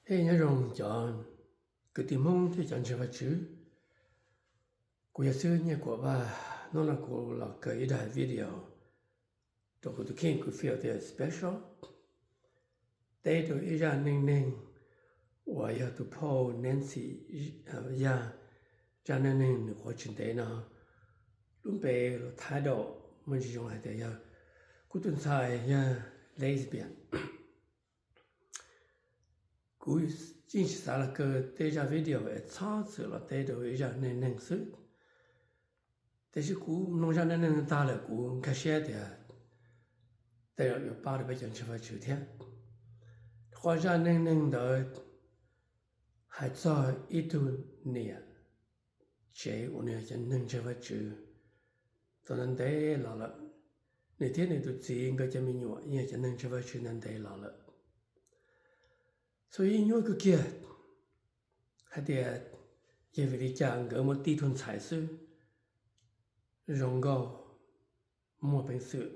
Ej, nyob zoo cov kwv tij Hmoob thiab cov ntseeg Vajtswv. Kuv yog xib hwb Nyiaj Kuam Vaj. Hnub no kuv los kaw ib daim video rau kuv tus kheej, kuv feel tias special, teb rau ib zaj neej neeg uas yog tus phauj Nancy Yaj zaj neej neeg nws qhuav tsis ntev no. Lub npe los title muaj ntsis zoo hais tias yog kuv tus ntxhais yog lesbian. Kuv yeej tsis xav los kaw tej zaj video es txhob txwm los teb rau ib zaj neej neeg xwb. Tiam sis kuv mloog zaj neej neeg tag lawm kuv nkag siab tias tej zaum yuav pab rau peb cov ntseeg Vajtswv thiab. Qhov zaj neej neeg ntawd hais txog ib tug niam tsev uas nws yog cov neeg ntseeg Vajtswv tau ntev los lawm. Nws thiab nws tus txiv nkawd cov me nyuam yog cov neeg ntseeg Vajtswv ntev los lawm. Xub yeej nyuaj kawg kiag hais tias yog vim li cas nkawd muaj tib tug ntxhais xwb zoo nkauj, muaj peev xwm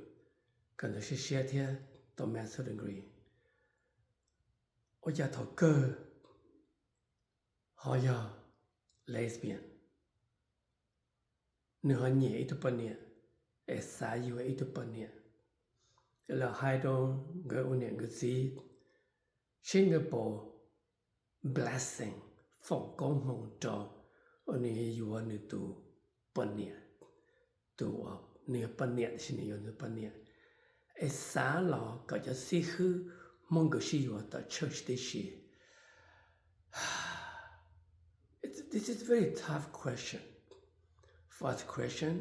kawm ntawv siab siab thiab tau master degree, ua cas thaum kawg ho yog lesbian. Nws ho nyiam ib tug poj niam es xav yuav ib tug poj niam. Los hais rau nkawd ua niam nkawd txiv seb nkawd puas blessing, foom koob hmoov rau uas nws yuav nws tus poj niam, tus uas nws yog poj niam tiam sis nws yuav nws poj niam, es xav los kom cov xib hwb Hmoob nkawd sib yuav tom church tib si. This is very tough question. First question,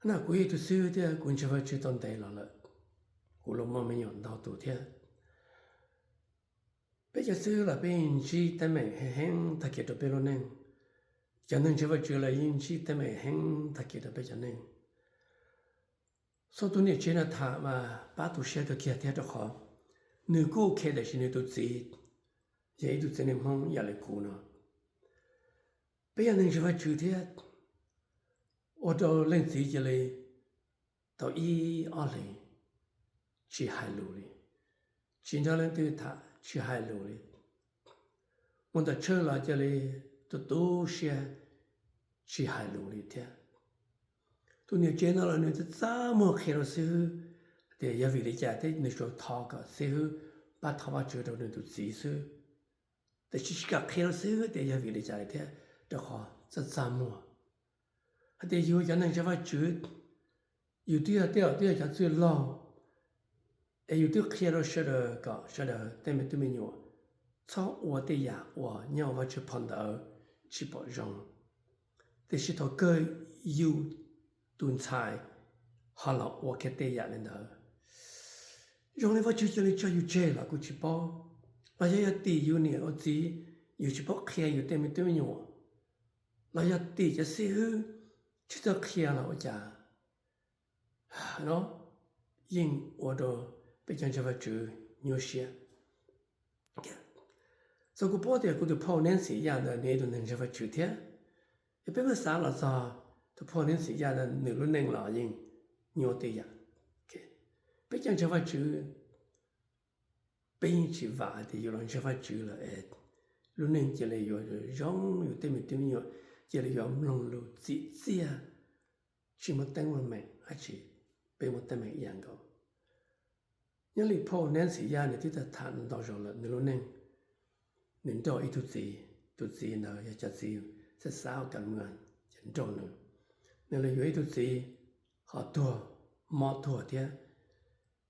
no kuv yog ib tug xib hwb thiab kuv ntseeg Vajtswv tau ntev los lawm, kuv los muaj me nyuam ntau tus thiab. Peb cov xib hwb los peb yeej ntsib teeb meem heev heev tag kev rau peb lub neej. Cov neeg ntseeg Vajtswv los yeej ntsib teeb meem heev tag kev rau peb cov neej. Xub tus niam tsev no tham mas pab tu siab kawg kiag thiab rau qhov nws kuj khe tiam sis nws tus txiv yog ib tug txiv neej Hmoob ib yam li kuv no. Peb yog neeg ntseeg Vajtswv thiab, ua rau leej txiv cia li tau ib ob hlis tsis hais lus li, tsis nrog leej twg tham tsis hais lus li. Mus tom church los cia li tu tu siab tsis hais lus li thiab. Tus niam tsev no los nws txaj txaj muag qhia rau xib hwb tias yog vim li cas thiab nws tsuas thov kom xib hwb pab thov Vajtswv rau nws tus txiv xwb. Tiam sis tsis kam qhia rau xib hwb tias yog vim li cas li thiab, rau qhov txaj txaj muag hais tias yus cov neeg ntseeg Vajtswv, yus twb yog tej zaum twb yog cov txwj laug, es yus twb qhia rau sawv daws kom sawv daws tej me tub me nyuam txhob ua tej yam uas nyob hauv Vajtswv phau ntawv tsis pom zoo. Tiam sis thaum kawg yus tus ntxhais ho los ua kiag tej yam li ntawd. Zoo li Vajtswv cia li tso yus tseg los kuj tsis paub, los yog yog tim yus niam ua txiv, yus tsis paub qhia yus tej me tub me nyuam, los yog tim cov xib hwb tsis txawj qhia los ua cas. No yeej ua rau peb cov ntseeg Vajtswv nyuaj siab. Txawm kuv paub tias kuv tus phauj Nancy Yaj ntawd nws ib tug neeg ntseeg Vajtswv thiab, es peb muab xav los txog tus phauj Nancy Yaj ntawd nws lub neej los yeej nyuaj tej yam. Peb cov ntseeg Vajtswv, peb yeej tsis vam hais tias yus los ntseeg Vajtswv lawm es lub neej cia li yuav zoo, yus tej me tub me nyuam cia li yuav mloog lus txim txiaj, tsis muaj teeb muaj meem dab tsi, peb muaj teeb meem ib yam nkaus. Nyob li phauj Nancy Yaj nws twb tham ntau zaus lawm nws lub neej, nws nrauj ib tug txiv, tus txiv ntawd yog cov txiv xav xav ua kam muag ces nrauj nws, nws los yuav ib tug txiv ho tuag, mob tuag thiab.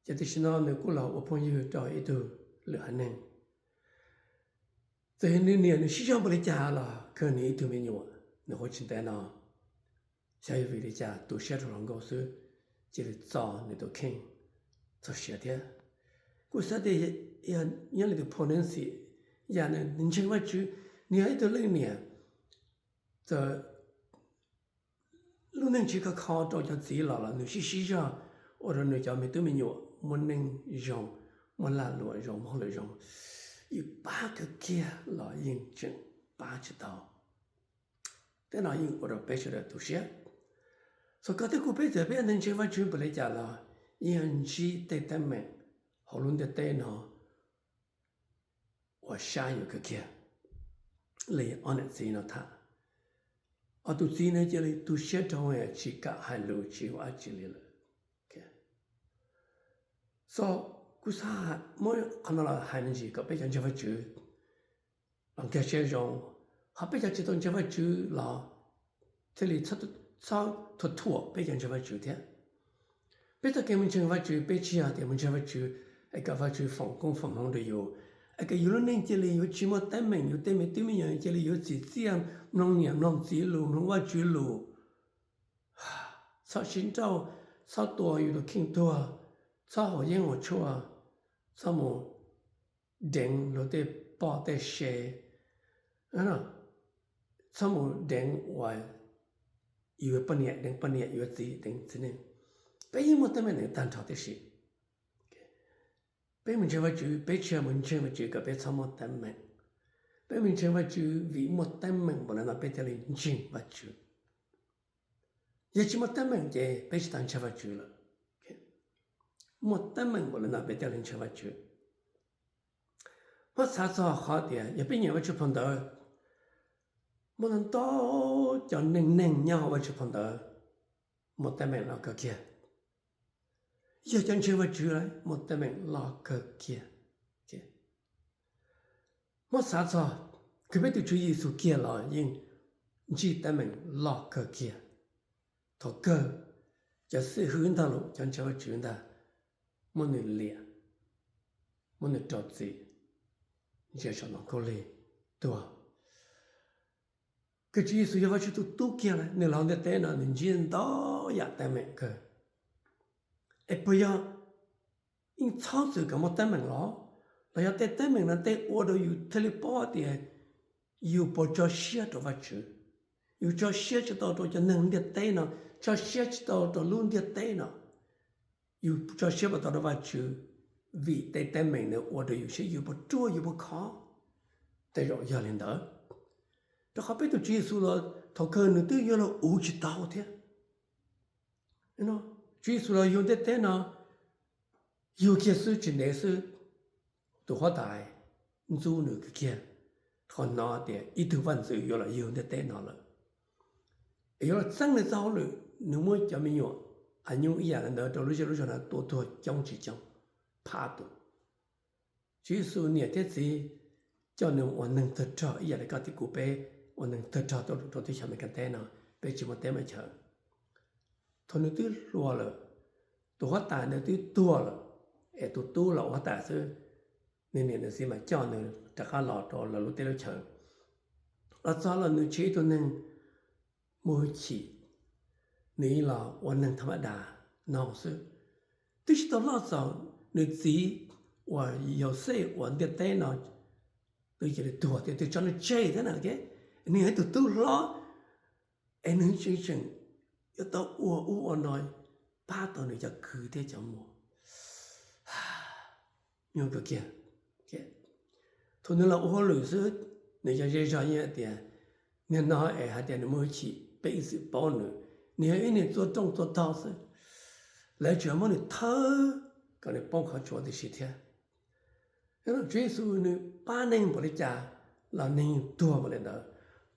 Ces tam sim no nws kuj los ua phooj ywg rau ib tug lwm haiv neeg. Txawm yog nws niam nws siv zog npaum li cas los kawg nws ib tug me nyuam nws qhuav tsis ntev no, xyov yog vim li cas tu siab rau hluas nkauj xwb, cia li txo nws tus kheej txog siav thiab. Kuj xav tias yog nyob li tus phauj Nancy Yaj ntawd nws ntseeg Vajtswv, nws yog ib tug leej niam, txawm lub neej tsis khov kho rau cov txiv los los nws siv siv zog ua rau nws cov me tub me nyuam muaj neej zoo, muaj lag luam zoo, muaj hauj lwm zoo. Yus pab kawg kiag los yeej tseem pab tsis tau. Tej no yeej ua rau peb sawv daws tu siab. Txog koj thiab kuv peb txawm peb yog neeg ntseeg Vajtswv npaum li cas los yeej yuav ntsib tej teeb meem hauv lub ntiaj teb no sab yus kawg kiag li ob niam txiv no tham. Ob tug txiv no cia li tu siab rau tsis kam hais lus tsis ua dab tsi li lawm. So kuv xav muab qhov no los hais me ntsis kom peb cov ntseeg Vajtswv los nkag siab zoo, ho peb cov tsis tau ntseeg Vajtswv los thiaj li txhob thuam peb cov ntseeg Vajtswv thiab. Peb txoj kev mus ntseeg Vajtswv peb tsis yog tias mus ntseeg Vajtswv es kom Vajtswv foom koob foom hmoov rau yus, es kom yus lub neej cia li yuav tsis muaj teeb meem, yus tej me tub me nyuam cia li yuav txim txiaj, mloog niam mloog txiv lus, mloog Vajtswv lus. Txhob sib nrauj, txhob tua yus tus kheej tuag, txhob haus yeeb haus tshuaj, txhob mus deev luag tej poj tej sev, txhob mus deev uas yuav poj niam deev poj niam, yuav txiv deev txiv neej. Peb yeej muaj teeb meem tag nrho tib si. Peb mus ntseeg Vajtswv peb tsis yog mus ntseeg Vajtswv kom peb txhob muaj teeb meem. Peb mus ntseeg Vajtswv vim muaj teeb meem npaum li no peb thiaj li ntseeg Vajtswv. Yog tsis muaj teeb meem ces peb tsis tas ntseeg Vajtswv lawm. Muaj teeb meem npaum li no peb thiaj li ntseeg Vajtswv. Muab xav txog qhov tias yog peb nyiam Vajtswv phau ntawv, muaj ntau ntau cov neeg neeg nyob hauv Vajtswv phau ntawv muaj teeb meem loj kawg kiag. Yog cov ntseeg Vajtswv lawm muaj teeb meem loj kawg kiag. Muab xav txog kwv peb tus Tswv Yexus kiag los yeej ntsib teeb meem loj kawg kiag. Thaum kawg cov xib hwb ntag los cov ntseeg Vajtswv ntag muab nws liam, muab nws rau txim, ntsia saum ntoo khaub lig tuag. Kwv Tswv Yexus yog Vajtswv tus tub kiag lawm, nws los ntiaj teb no nws ntsib ntau yam teeb meem kawg. Es puas yog yeej txhob txwm kom muaj teeb meem los? Los yog tej teeb meem no tej ua rau yus thiaj li paub tias yus puas tso siab rau Vajtswv, yus tso siab tsis tau rau cov neeg ntiaj teb no, tso siab tsis tau rau lub ntiaj teb no, yus tso siab puas tau rau Vajtswv vim tej teeb meem nws ua rau yus seb yus puas ruaj yus puas khov. Tej zaum yog li ntawd, rau qhov peb tus Tswv Yexus los thaum kawg nws twb yuav los uv tsis tau thiab. Tswv Yexus los yug ntiaj teb no yug kiag xwb tsis ntev xwb, tus huab tais ntxub nws kiag, qhov hnov tias ib tug vaj ntxwv yuav los yug ntiaj teb no lawm, es yuav los txeeb nws txoj hauj lwm, nws muab cov me nyuam av nyuj ib yam li ntawd rau lub zej lub zog no tua tuag coob tsis coob, phab tus. Tswv Yexus niam thiab txiv coj nws ua neeg tawg rog ib yam li koj thiab kuv peb ua neeg tawg rog tuaj rau teb chaws Meskas no, peb tsis muaj teb muaj chaw. Thaum nws twb hluas lawm, tus huab tais ntawd twb tuag lawm, es tus tub los ua huab tais xwb, nws niam nws txiv mas coj nws rov qab los rau lawv lub teb lub chaws. Los txog los nws tsis ib tug neeg muaj hwj chim, nws los ua neeg tham ma das no xwb. Twb tsis tau loj txaus, nws txiv uas Yauxej uas ntiaj teb no twb cia li tuag thiab, twb tso nws tseg thiab na, nws yog ib tug tub hlob, es nws tseem tseem yuav tau ua ub ua no pab tau nws cov kwv thiab cov muam. Nyuaj kawg kiag. Thaum nws los ua hauj lwm xwb, nws cov zej zog yeej hais tias, niag no es hais tias nws muaj hwj chim peb ib txwm paub nws, nws yog ib niag txua rooj txua tog xwb, lawv tsuas muab nws thawb kom nws poob qhov tsua tib si thiab. Tswv Yexus nws pab neeg npaum li cas los neeg tuag npaum li ntawd,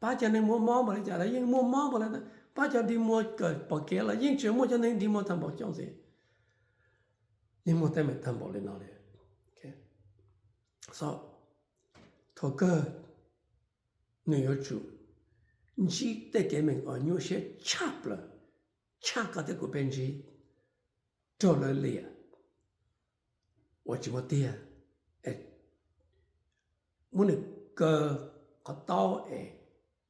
pab cov neeg muaj mob npaum li cas los yeej muaj mob npaum li ntawd, pab cov dig muag kom pom kev los yeej tseem muaj cov neeg dig muag tag npaum coob ntxiv. Yeej muaj teeb meem tag npaum li no li. Thaum kawg nws yuav tsum ntsib tej kev meem uas nyuaj siab tshaj plaws, tshaj koj thiab kuv peb ntsib, raug lawv liam ua tsis muaj tiag, muab nws kaw qhov taub es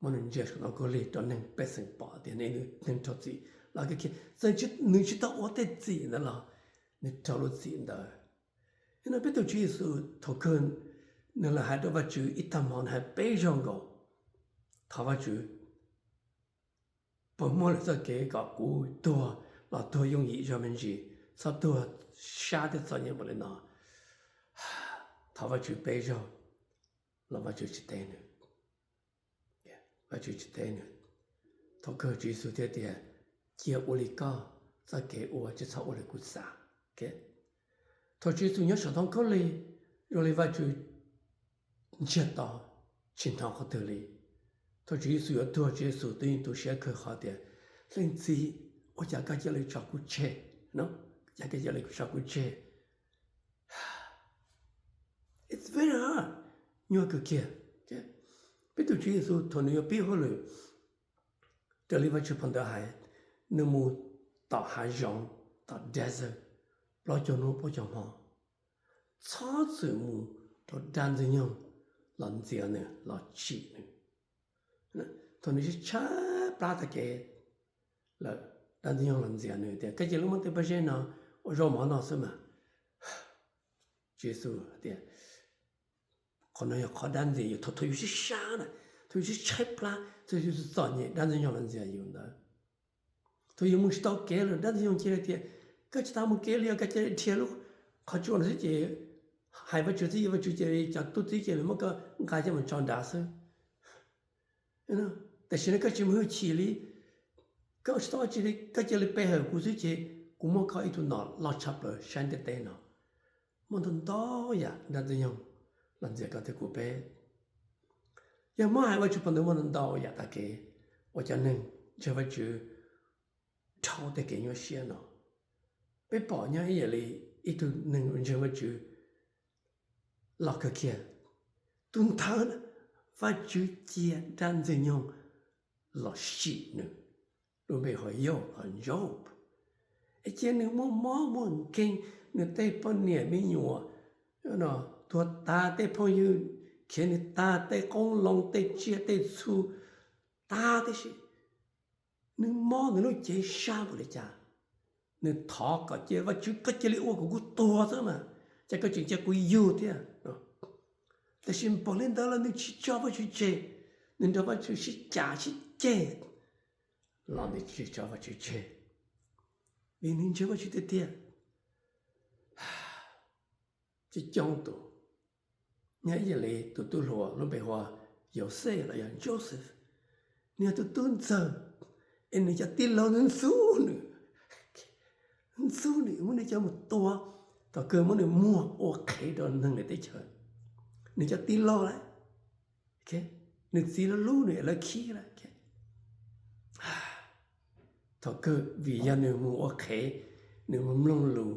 muab nws ntsia saum ntoo khaub lig rau neeg pej xeem pom tias nws neeg raug txim los kawg kiag, txawm nws tsis tau ua tej txim ntawd los nws raug lub txim ntawd. Yog no peb tus Tswv Yexus thaum kawg nws los hais rau Vajtswv ib tag hmo nws hais peb zaug nkaus, thov Vajtswv, puas muaj lwm txoj kev kom kuv tuag los tuag yooj yim zog me ntsis, txhob tuag sab thiab txom nyem npaum li no. Thov Vajtswv peb zaug los Vajtswv tsis teb nws. Vajtswv tsis teb nws. Thaum kawg Tswv Yexus thiaj tias, cia ua li koj txoj kev ua, tsis txhob ua li kuv xav. Thaum Tswv Yexus nyob saum ntoo khaub lig, zoo li Vajtswv ntsiag to, tsis hnov qhov twg li. Thaum Tswv Yexus yuav tuag, Tswv Yexus twb yeej tu siab kawg qhov tias, Leej Txiv, ua cas koj cia li tso kuv tseg no? Ua cas koj cia li tso kuv tseg? It's very hard. Nyuaj kawg kiag. Peb tus Tswv Yexus thaum nws yuav pib hauj lwm, raws li Vajtswv phau ntawv hais, nws mus tom hav zoov, tom desert, plaub caug hnub plaub caug hmo, txhob txwm mus rau dab ntxwg nyoog los ntxias nws, los tsim nws. Thaum nws tshaib plab tag kev lawm, dab ntxwg nyoog los ntxias nws tias, Koj cia li muab tej pob zeb no ua zaub mov noj xwb mas. Tswv Yexus tias, Qhov no yog qhov dab ntxias yus, thaum yus sib sab na, thaum yus sib tshaib plab, thaum yus txom nyem, dab ntxwg nyoog los ntxias yus ntawd. Thaum yus mus tsis tau kev lawm, dab ntxwg nyoog cia li tias, Koj tsis tau mus kev li os, koj cia li dhia lub qhov tsua no xwb ces hais Vajtswv xwb, Vajtswv cia li, cov tub txib cia li muab koj nqa coj mus tso nrad xwb. Tam sim no koj tsis muaj hwj chim li, koj tsis tau dab tsi li, koj cia li pe hawm kuv xwb ces kuv muab koj ib tug nom loj tshaj plaws saib ntiaj teb no. Muaj ntau ntau yam dab ntxwg nyoog los ntxias koj thiab kuv peb. Yog muab hais Vajtswv phau ntawv muaj ntau ntau yam tag kev uas cov neeg ntseeg Vajtswv dhau tej kev nyuaj siab no. Peb pom nyob ib yam li ib tug neeg ntseeg Vajtswv loj kawg kiag, tus ntawd Vajtswv cia dab ntxwg nyoog los sim nws, lub npe hu ua Yauj los Job. Es cia nws muaj mob muaj nkeeg, nws tej poj niam me nyuam tuag tag, tej phooj ywg khiav nws tag, tej qoob loo, tej tsiaj tej txhu tag tib si. Nws mob, nws lub cev sab npaum li cas, nws thov kom cia Vajtswv, Koj cia li ua kom kuv tuag xwb mas, ces koj tseem cia kuv yug thiab. Tab sis npaum li ntawd los nws tsis tso Vajtswv tseg, nws nrog Vajtswv sib cav sib ceg los nws tsis tso Vajtswv tseg, vim nws ntseeg Vajtswv tiag tiag. Coob coob tus, nyob ib yam li tus tub hluas lub npe hu ua Yauxej los yog Joseph, nws yog tus tub ntxawg, es nws cov tij laug ntxub nws, ntxub nws, muab nws coj mus tua, thaum kawg muab nws muag ua qhev rau neeg lwm teb chaws. Nws cov tij laug lawm, nws txiv lawv hlub nws es lawv khib lawm. Thaum kawg vim yog nws mus ua qhev, nws mus mloog lus,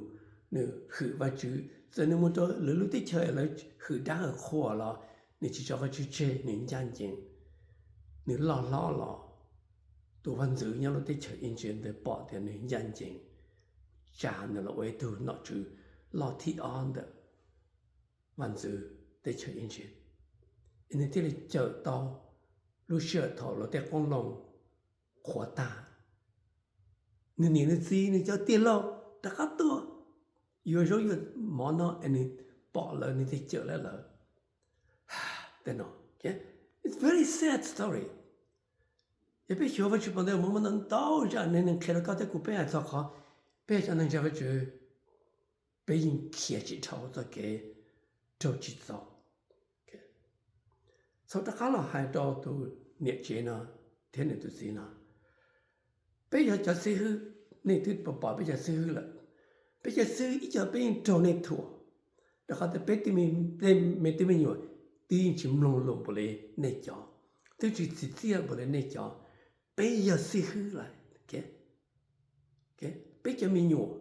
nws hwm Vajtswv, txawm nws mus rau lwm lub teb chaws es lawv hwm dab hwm qhua los nws tsis tso Vajtswv tseg, nws ncaj ncees. Nws loj hlob los tus vaj ntxwv nyob lub teb chaws Iziv ntawd pom tias nws ncaj ncees, tsa nws los ua ib tug nom tswv loj thib ob ntawm vaj ntxwv teb chaws Iziv, es nws thiaj li cawm tau lub sij hawm thaum lawv tej qoob loo qhuav tag. Nws niam nws txiv nws cov tij laug rov qab tuaj yuav zaub yuav mov no es nws pom lawv nws thiaj cawm lawv lawm. Tej no, it's very sad story. Yog peb xyuas Vajtswv phau ntawv muaj ntau ntau zaj neeg qhia rau koj thiab kuv peb hais txog qhov peb cov neeg ntseeg Vajtswv, peb yeej khiav tsis dhau txoj kev raug tsim txom. Txhob rov qab los hais rau tus niam tsev no thiab nws tus txiv no, peb yog cov xib hwb, nej twb pom peb cov xib hwb lawm. Peb cov xib hwb ib co peb yeej raug nej thuam, rau qhov tias peb tej me tub me nyuam twb yeej tsis mloog lus npaum li nej cov, twb tsis txim txiaj npaum li nej cov. Peb yog xib hwb lawm. Peb cov me nyuam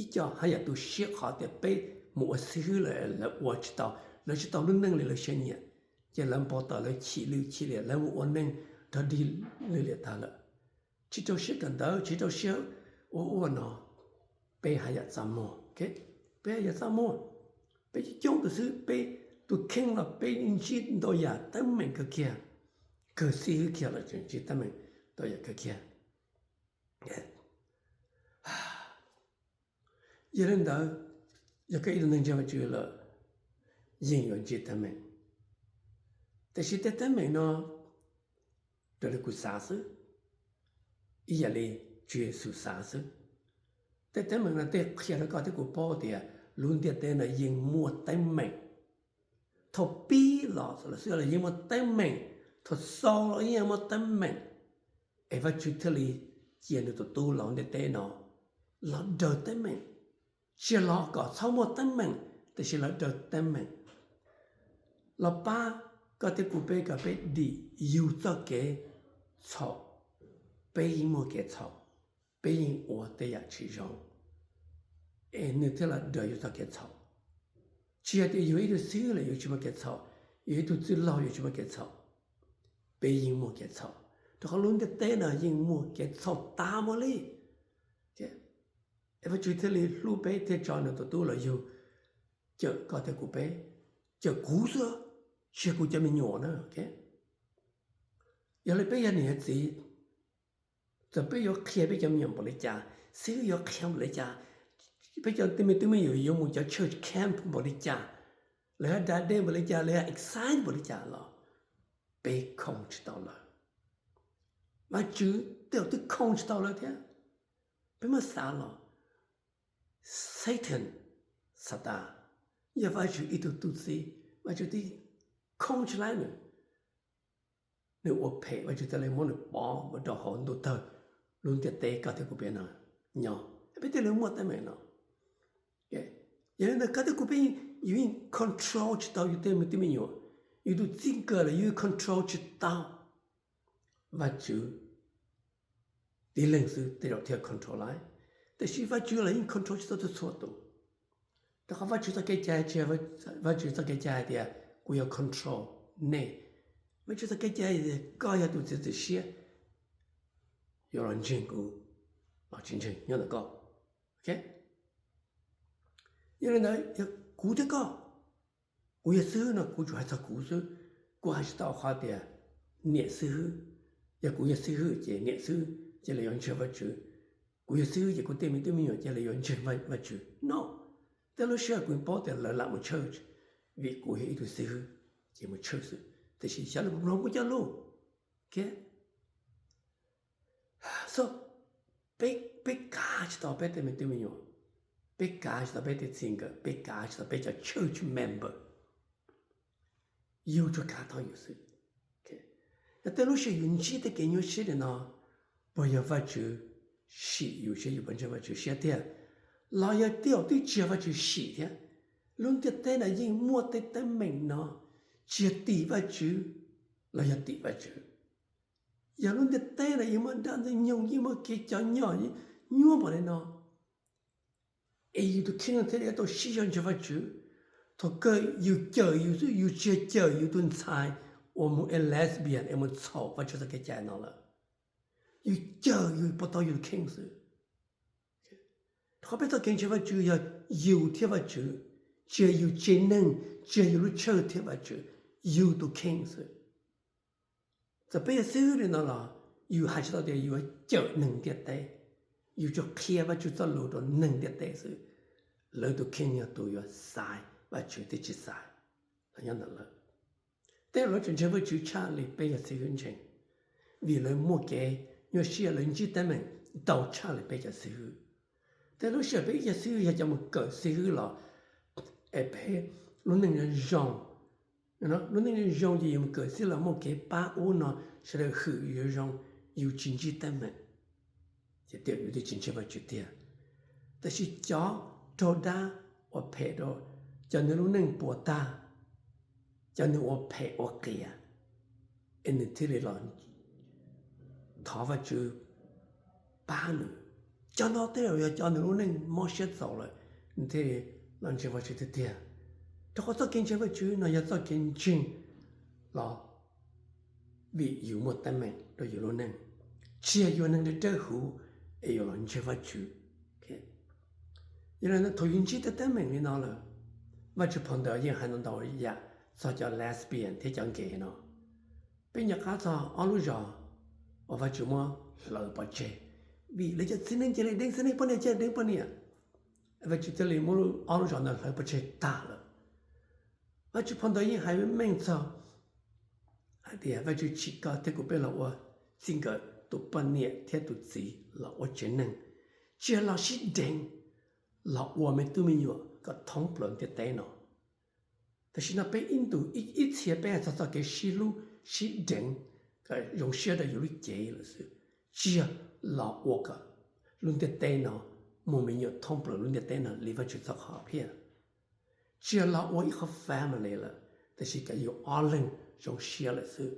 ib co haj yam tu siab qhov tias peb mus ua xib hwb lawm lawv ua tsis tau, lawv tsis tau lub neej li lawv siab nyiam, ces lawv npau taws lawv chim lwj chim liam, lawv mus ua neej rog dig lwj liam tag lawm. Tsis rau siab kawm ntawv, tsis rau siab ua ua no, peb haj yam txaj muag, peb haj yam txaj muag. Peb coob coob tus xwb, peb tus kheej los peb ntsib ntau yam teeb meem kawg kiag, kawg xib hwb kiag los tseem ntsib teeb meem ntau yam kawg kiag. Yog li ntawd, yog koj ib tug neeg ntseeg Vajtswv lawm, yeej yuav ntsib teeb meem. Tiam sis tej teeb meem no raws li kuv xav xwb, ib yam li Tswv Yexus xav xwb. Tej teeb meem no tej qhia rau koj thiab kuv paub tias lub ntiaj teb no yeej muaj teeb meem. Thaum pib los xwb los yeej muaj teeb meem, thaum xaus los yeej muaj teeb meem. Es Vajtswv thiaj li cia nws tus tub los ntiaj teb no los daws teeb meem, tsis yog los kom txhob muaj teeb meem, tiam sis los daws teeb meem. los pab koj thiab kuv peb kom peb dim yus txoj kev txhaum. Peb yeej muaj kev txhaum, peb yeej ua tej yam tsis zoo, es nws thiaj los daws yus txoj kev txhaum. Tsis hais tias yus ib tug xib hwb los yus tsis muaj kev txhaum, yus ib tug txwj laug yus tsis muaj kev txhaum. Peb yeej muaj kev txhaum, rau qhov lub ntiaj teb no yeej muaj kev txhaum tas mus li. Es Vajtswv thiaj li hlub peb thiaj tso nws tus tub los yug cawm koj thiab kuv peb, cawm kuv xwb, tsis yog kuv cov me nyuam na. Yog li peb yog niam yog txiv, txawm peb yuav qhia peb cov me nyuam npaum li cas, xib hwb yuav qhia npaum li cas, peb cov me tub me nyuam yuav mus cov church camp npaum li cas, lawv yog da dej npaum li cas, lawv yog excite npaum li cas los peb khoo tsis tau lawv. Vajtswv tej zaum twb khoo tsis tau lawv thiab. Peb muab xav los, Satan, Satas, yog Vajtswv ib tug tub txib, Vajtswv twb khoo tsis laib nws. Nws ua phem, Vajtswv thiaj li muab nws pov mus rau hauv ntuj tawg, lub ntiaj teb koj thiab kuv peb no nyob, peb thiaj li muaj teeb meem no. Yog li ntawd koj thiab kuv peb yus yeej control tsis tau yus tej me tub me nyuam, yus tus txij nkawm los yus control tsis tau. Vajtswv tib leeg xwb tej zaum thiaj control laib, tiam sis Vajtswv los yeej control tsis tau txhua tus. Rau qhov Vajtswv txoj kev cai tsis yog Vajtswv txoj kev cai hais tias kuv yuav control nej. Vajtswv txoj kev cai tias koj yog tus txiav txim siab yuav los ntseeg kuv los tsis ntseeg nyob ntawm koj. Yog li ntawd yog kuv thiab koj, kuv yog xib hwb no kuv tsuas hais txog kuv xwb, kuv hais tsis tau qhov tias niam xib hwb. Yog kuv yog xib hwb ces niam xib hwb cia li yuav ntseeg Vajtswv, kuv yog xib hwb ces kuv tej me tub me nyuam cia li yuav ntseeg Vajtswv no. Tej lub sij hawm kuv paub tias lawv lam mus church vim kuv yog ib tug xib hwb ces mus church xwb, tiam sis xyov lawv puas mloog kuv cov lus. So, peb kav tsis tau peb tej me tub me nyuam, peb kav tsis tau peb tej txij nkawm, peb kav tsis tau peb cov church member. Yus tsuas kav tau yus xwb. Yog tej lub sij hawm yus ntsib tej kev nyuaj siab li no, puas yog Vajtswv sim yus seb yus puas ntseeg Vajtswv siab tiag, los yog tej zaum twb tsis yog Vajtswv sim thiab? Lub ntiaj teb no yeej muaj tej teeb meem no, tsis yog tim Vajtswv los yog tim Vajtswv. Yog lub ntiaj teb no yeej muaj dab ntxwg nyoog, yeej muaj kev cov nyom nyuaj npaum li no, es yus tus kheej thiaj li tau sib zog ntseeg Vajtswv. Thaum kawg yus cawm yus xwb, yus tsis yog cawm yus tus ntxhais uas mus es lesbian es mus txhaum Vajtswv txoj kev cai no lawm. Yus cawm yus puas tau yus tus kheej xwb. Rau qhov peb txoj kev ntseeg Vajtswv yog yus thiab Vajtswv, tsis yog yus tsev neeg, tsis yog yus lub tshawj thiab Vajtswv, yus tus kheej xwb. Txawm peb yog xib hwb li no los yus hais tsis tau tias yus yuav cawm neeg ntiaj teb, yus tsuas qhia Vajtswv txoj lus rau neeg ntiaj teb xwb. Lawv tus kheej yog tus yuav xaiv Vajtswv thiab tsis xaiv los nyob ntawm lawv. Tej lawv tsis ntseeg Vajtswv tshaj li peb yog xib hwb ntseeg, vim lawv muaj kev nyuaj siab, lawv ntsib teeb meem ntau tshaj li peb cov xib hwb. Tej lub sij hawm peb ib cov xib hwb yog cov mus kawm xib hwb los es peb lub neej zoo zoo, lub neej zoo zoo ces yus mus kawm xib hwb los muaj kev pab ub no, sawv daws hwm yus zoo, yus tsis ntsib teeb meem, ces tej yus twb tsis ntseeg Vajtswv tiag. Tab sis cov raug dab, ua phem rau, cov nws lub neej puas tag, cov nws ua phem ua qias, es nws thiaj li los thov Vajtswv pab nws. Cov no tej zaum yog cov nws lub neej mob siab txaus lawm, nws thiaj li los ntseeg Vajtswv tiag tiag. Rau qhov txoj kev ntseeg Vajtswv no yog txoj kev ntseeg los vim yus muaj teeb meem rau yus lub neej, tsis yog yus neeg dawb huv es yus los ntseeg Vajtswv. Yog li ntawd thaum yus ntsib tej teeb meem li no lawm, Vajtswv phau ntawv yeej hais ntau ntau yam txog cov lesbian thiab cov gay no. Peb nco qab txog ob lub zos uas Vajtswv muab hlawv pov tseg, vim lawv cov txiv neej cia li deev txiv neej, poj niam cia li deev poj niam. Vajtswv thiaj li muab ob lub zos ntawd hlawv pov tseg tag lawm. Vajtswv phau ntawv yeej hais meej meej txog hais tias Vajtswv tsim koj thiab kuv peb los ua txij nkawm, tus poj niam thiab tus txiv los ua tsev neeg, tsis yog los sib deev, los ua me tub me nyuam kom thoob plaws ntiaj teb no. Tam sim no peb ib ntus ib txhia peb hais txog txoj kev sib hlub sib deev kom zoo siab rau yus lub cev lawm xwb, tsis yog los ua kom lub ntiaj teb no muaj me nyuam thoob plaws lub ntiaj teb no li Vajtswv txoj qhov phiaj. Tsis yog los ua ib qhov family lawm, tiam sis kom yus ob leeg zoo siab lawm xwb.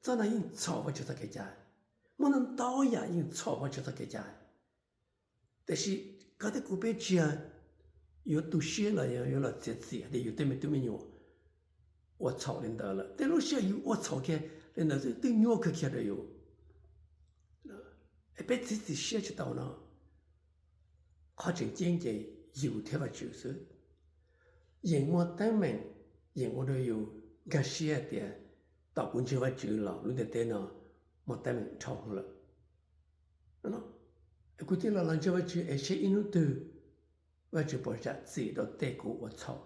Txoj no yeej txhaum Vajtswv txoj kev cai. Muaj ntau ntau yam yeej txhaum Vajtswv txoj kev cai. Tiam sis koj thiab kuv peb tsis yog yuav tu siab los yog yuav los txiav txim tias yus tej me tub me nyuam ua txhaum li ntawd lawm. Tej lub sij hawm yus ua txhaum kiag li ntawd xwb twb nyuaj kawg kiag rau yus. Es peb txiav txim siab tsis tau no, qhov tseem ceeb ces yus thiab Vajtswv xwb. Yeej muaj teeb meem, yeej ua rau yus nkag siab tias tom kuv ntseeg Vajtswv los lub ntiaj teb no muaj teeb meem dhau lawm. Kuv thiaj los los ntseeg Vajtswv es seb ib hnub twg Vajtswv puas zam txim rau tej kuv ua txhaum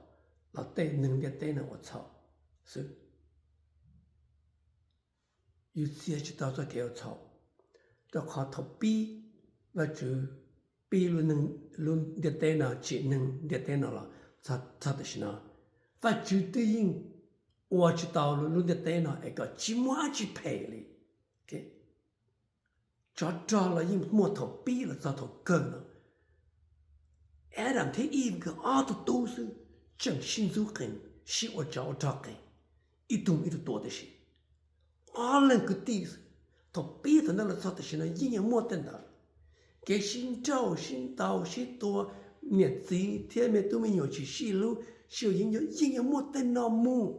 los tej neeg ntiaj teb no ua txhaum xwb. Yus txiav tsis tau txoj kev ua txhaum, rau qhov thaum pib Vajtswv pib lub ntiaj teb no, tsim neeg ntiaj teb no los txog tam sim no, Vajtswv twb yeej ua tsis tau lub ntiaj teb no es kom tsis muaj dab tsi phem li. Tsov rog los yeej muaj thaum pib los txog thaum kawg no. Adam thiab Eve nkawd ob tug tub xwb tseem sib ntxub qees, sib ua tsov ua rog qees, ib tug ib tug tua tib si. Ob leeg kwv tij xwb, thaum pib thaum ntawd los txog tam sim no yeej yuav muaj tej ntawd. Kev sib nrauj sib ntaus sib tua, niam txiv thiab me tub me nyuam tsis sib hlub, sib yeej yuav muaj tej no mus.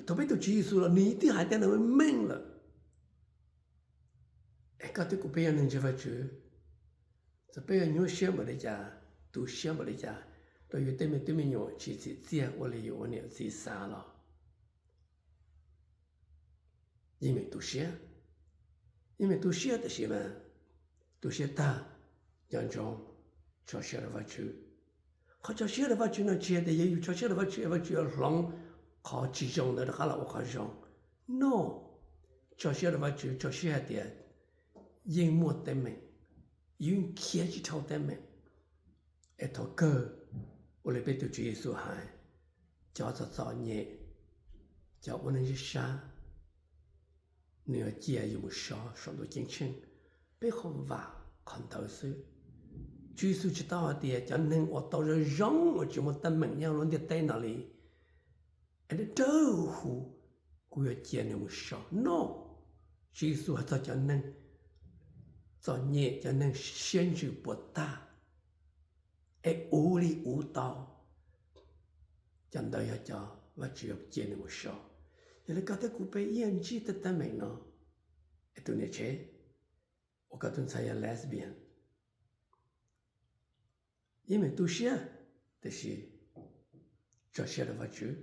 Thaum peb tus Tswv Yexus los nws twb hais tej no meej lawm. Es koj thiab kuv peb yog neeg ntseeg Vajtswv, txawm peb yuav nyuaj siab npaum li cas, tu siab npaum li cas rau yus tej me tub me nyuam tsis txim txiaj ua li yus ua niam txiv xav los yeej meem tu siab. Yeej meem tu siab tiam sis mas tu siab tag, nco ntsoov, tso siab rau Vajtswv. Qhov tso siab rau Vajtswv no tsis yog tias yog yus tso siab rau Vajtswv es Vajtswv yuav hloov qhov tsis zoo ntawd rov qab los ua qhov zoo. No, tso siab rau Vajtswv tso siab hais tias yeej muaj teeb meem, yus khiav tsis dhau teeb meem. Es thaum kawg, ua li peb tus Tswv Yexus hais, cov txom txom nyem, cov ua neej sib sab, nws yuav cia yus mus so saum ntuj ceeb tsheej. Peb qhov vam qhov ntawd xwb. Tswv Yexus tsis tau hais tias cov neeg uas tau zoo zoo uas tsis muaj teeb meem nyob lub ntiaj teb no li, es dawb huv, kuv yuav cia nws mus so. No, Tswv Yexus hais txog cov neeg txom nyem, cov neeg siab ntsws puas tag, es uv li uv tau, cov ntawd yog cov Vajtswv yuav cia nws mus so. Yog li koj thiab kuv peb ib yam ntsib tej teeb meem no, es tus niam tsev uas koj tus ntxhais yog lesbian, yeej meem tu siab, tiam sis tso siab rau Vajtswv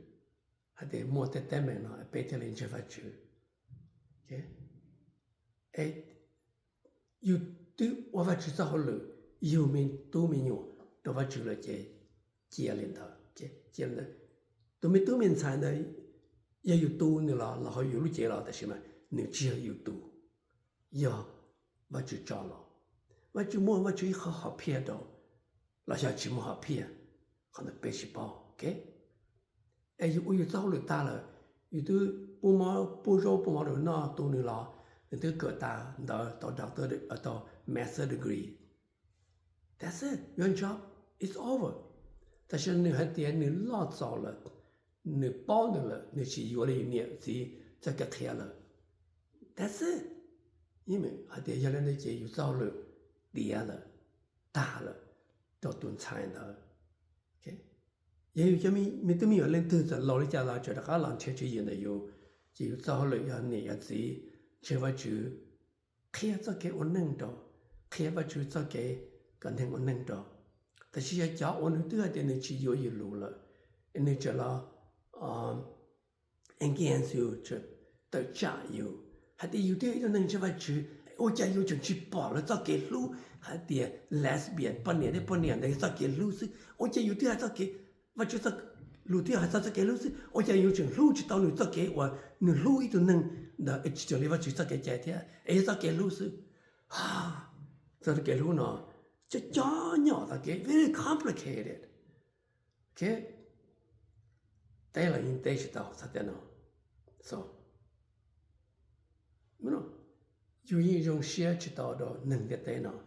hais tias muaj tej teeb meem no peb thiaj li ntseeg Vajtswv. Es yus twb ua Vajtswv txoj hauj lwm, yug me tub me nyuam rau Vajtswv lawm ces cia li ntawd. Tus me tub me ntxhais ntawd, yog yus tu nws los los hauv yus lub cev los, tab sis mas nws tsis yog yus tus, yog Vajtswv tso los. Vajtswv muaj Vajtswv ib qho hom phiaj rau los yog tsis muaj hom phiaj, qhov ntawd peb tsis paub. Es yus ua yus txoj hauj lwm tag lawm, yus twb pub mob pub zaub pub mov rau nws noj, tu nws los, nws twb kawm tas ntawv tau doctor, tau master degree. That's it, your job is over. Tab sis nws hais tias nws loj txaus lawm, nws paub nws lawm, nws tsis yuav li yus niam txiv txoj kev qhia lawm. That's it. Hais tias yog li ntawd ces yus txoj hauj lwm tiav lawm, tag lawm rau tus ntxhais ntawd. Yog yus cov me tub me nyuam leej twg txawm laus li cas los tseem rov qab los nrhiav tswv yim ntawm yus, ces yus txoj hauj lwm yog niam yog txiv ntseeg Vajtswv, qhia txoj kev ua neej rau, qhia Vajtswv txoj kev kom neeg ua neej rau. Tab sis yog cov uas nws twb hais tias nws tsis yuav yus lus lawm, nws tseem los against yus, tawm tsam yus, hais tias yus twb yog ib tug neeg ntseeg Vajtswv, ua cas yus tseem tsis pom lawv txoj kev hlub, hais tias lesbian, poj niam thiab poj niam ntawd yog txoj kev hlub xwb, ua cas yus twb hais txoj kev, Vajtswv lus twb hais txog txoj kev hlub xwb, ua cas yus tseem hlub tsis tau nws txoj kev uas nws hlub ib tug neeg ntawd es tsis raws li Vajtswv txoj kev cai thiab es yog txoj kev hlub xwb. Txoj kev hlub no cov cov nyom txoj kev very complicated. Teb los yeej teb tsis tau txog tej no. Yus yeej zoo siab tsis tau rau neeg ntiaj teb no, rau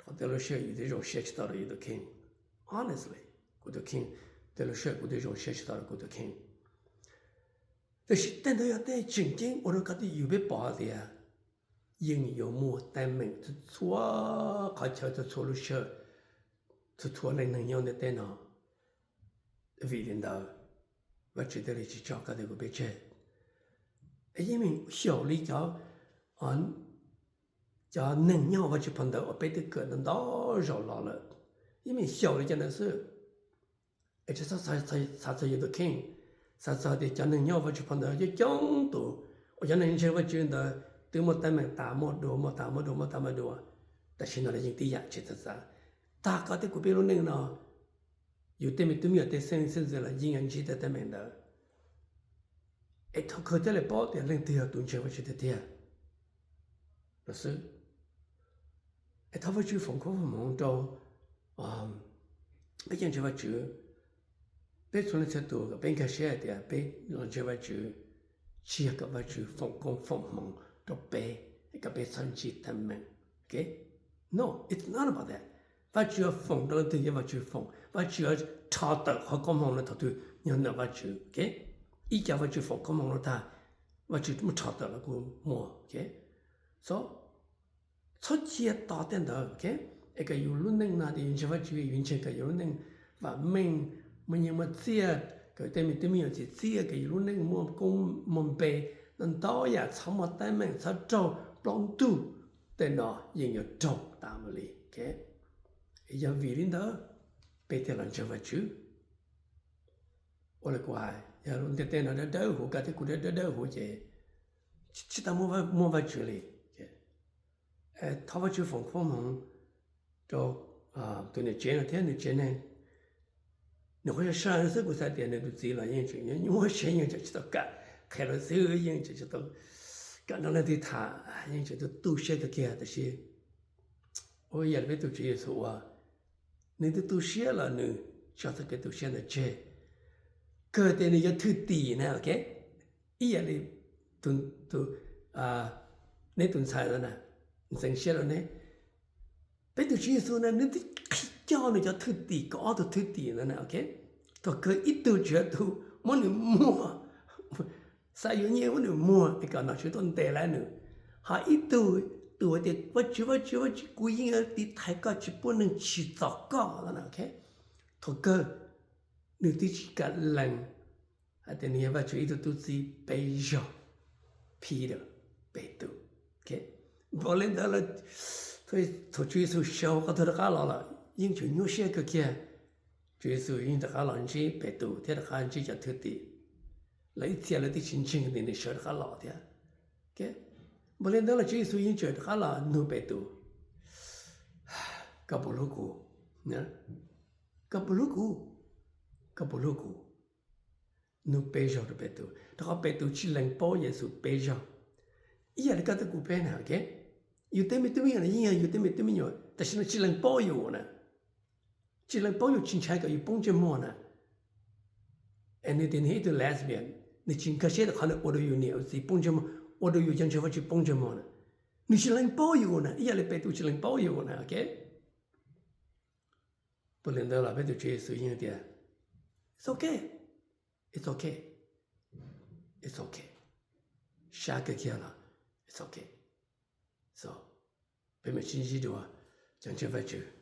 qhov tej lub sij hawm yus twb zoo siab tsis tau rau yus tus kheej. Honestly, kuv tus kheej Tej lub sij hawm kuv twb zoo siab tsis tau rau kuv tus kheej. Tab sis tej ntawd yog tej tseem ceeb ua rau koj thiaj yuav peb pom hais tias yeej yuav muaj teeb meem txhua txhua qhov chaw, txhua txhua lub sij hawm, txhua txhua leej neeg nyob ntiaj teb no. Vim li ntawd, Vajtswv thiaj li tsis tso koj thiab kuv peb tseg. Yeej meem xyaum li cov, cov neeg nyob hauv Vajtswv phau ntawv uas peb twb kawm ntau ntau zaus los lawm, yeej meem xyaum li cov ntawd xwb. Es tsis txhob xav txog yus tus kheej, xav txog tias cov neeg nyob hauv Vajtswv phau ntawd coob coob tus uas cov neeg ntseeg Vajtswv ntawd twb muaj teeb meem tas muaj dua, muaj tas muaj dua, muaj tas muaj dua, tam sim no lawv yeej tib yam tsis txawv txav. Tag koj thiab kuv peb lub neej no, yus tej me tub me nyuam tej xeeb xeeb ntxwv los yeej yuav ntsib tej teeb meem ntawd. Es thaum kawg thiaj li paub tias leej twg yog tus ntseeg Vajtswv tiag tiag no xwb. Es thov Vajtswv foom koob foom hmoov rau peb cov ntseeg Vajtswv, peb txhua leej txhua tus kom peb nkag siab hais tias peb los ntseeg Vajtswv tsis yog kom Vajtswv foom koob foom hmoov rau peb, kom peb txhob ntsib teeb meem. No, it's not about that. Vajtswv yuav foom rau leej twg yog Vajtswv foom, Vajtswv yuav rho tawm qhov koob hmoov no thaum twg yog ntawm Vajtswv. Ib co Vajtswv foom koob hmoov no tag, Vajtswv muab rho tawm los kuj muaj. Txhob cia tos tej ntawd, es kom yus lub neej no tias yus ntseeg Vajtswv, yus ntseeg kom yus lub neej vam meej, muaj nyiaj muaj txiaj, kom tej me tub me nyuam txim txiaj, kom yus lub neej muaj koob muaj npe, ntau ntau yam, txhob muaj teeb meem, txhob raug plaub ntug, tej no yeej yuav raug tas mus li. Yog vim li ntawd peb thiaj los ntseeg Vajtswv. Ua li kuv hais, yog lub ntiaj teb no dawb dawb huv, koj thiab kuv dawb dawb huv ces tsis tau muaj Vajtswv li. Thov Vajtswv foom koob hmoov rau tus niam tsev no thiab nws tsev neeg. Nws qhov sab sab xwb, kuv xav tias nws tus txiv los yeej tseem nyuaj siab, yeej tseem tsis tau kam qhia lawv xwb, yeej tseem tsis tau kam nrog leej twg tham, yeej tseem tu tu siab kawg kiag. Tab sis ua ib yam li peb tus Tswv Yexus ua, nws twb tu siab los nws tso txoj kev tu siab ntawd tseg, kawg tias nws yuav thwj tim na, ok. Ib yam li neb tus ntxhais no na, ntxeev siab rau neb. Peb tus Tswv Yexus na nws twb qhib coj nws cov thwj tim, kaum ob tug thwj tim ntawd na, ok. Thaum kawg ib tug tsis yog tus muab nws muag, xav yuav nyiaj muab nws muag es kom nom tswv tuaj ntes lav nws. Ho ib tug, tus hais tias Vajtswv, Vajtswv, Vajtswv, kuv yeej yuav tiv thaiv koj, tsis pub neeg tsim txom koj no, ok. Thaum kawg nws twb tsis kam lees hais tias nws yog Vajtswv ib tug tub txib peb zaug, Peter, Petus. Npaum li ntawd lawm, thaum Tswv Yexus sau qhov twg rov qab los lawm yeej tseem nyuaj siab kawg kiag. Tswv Yexus yeej rov qab los ntsib Petus thiab rov qab ntsib cov thwj tim. Lawv ib txhia lawv twb tsis ntseeg tias nws sawv rov qab los thiab. Npaum li ntawd los Tswv Yexus yeej tseem rov qab los nug Petus, koj puas hlub kuv? Koj puas hlub kuv? Koj puas hlub kuv? Nug peb zaug rau Petus, rau qhov Petus tsis lees paub Yexus peb zaug. Ib yam li koj thiab kuv peb na, ok. Yus tej me tub me nyuam no yeej yog yus tej me tub me nyuam, tam sim no tsis lees paub yus na. Tsis lees paub yus, tsis ntshai kom yus poob ntsej muag na. Es nws tias nws yog ib tug lesbian, nws tsis nkag siab rau qhov nws ua rau yus niam yus txiv poob ntsej muag, ua rau yus cov ntseeg Vajtswv poob ntsej muag na. Nws tsis lees paub yus na, ib yam li Petus tsis lees paub yus na, ok. Puas li ntawd los peb tus Tswv Yexus yeej tias, it's ok, it's ok, it's ok. Sab kawg kiag los it's ok. So, peb mam sib ntsib dua cov ntseeg Vajtswv.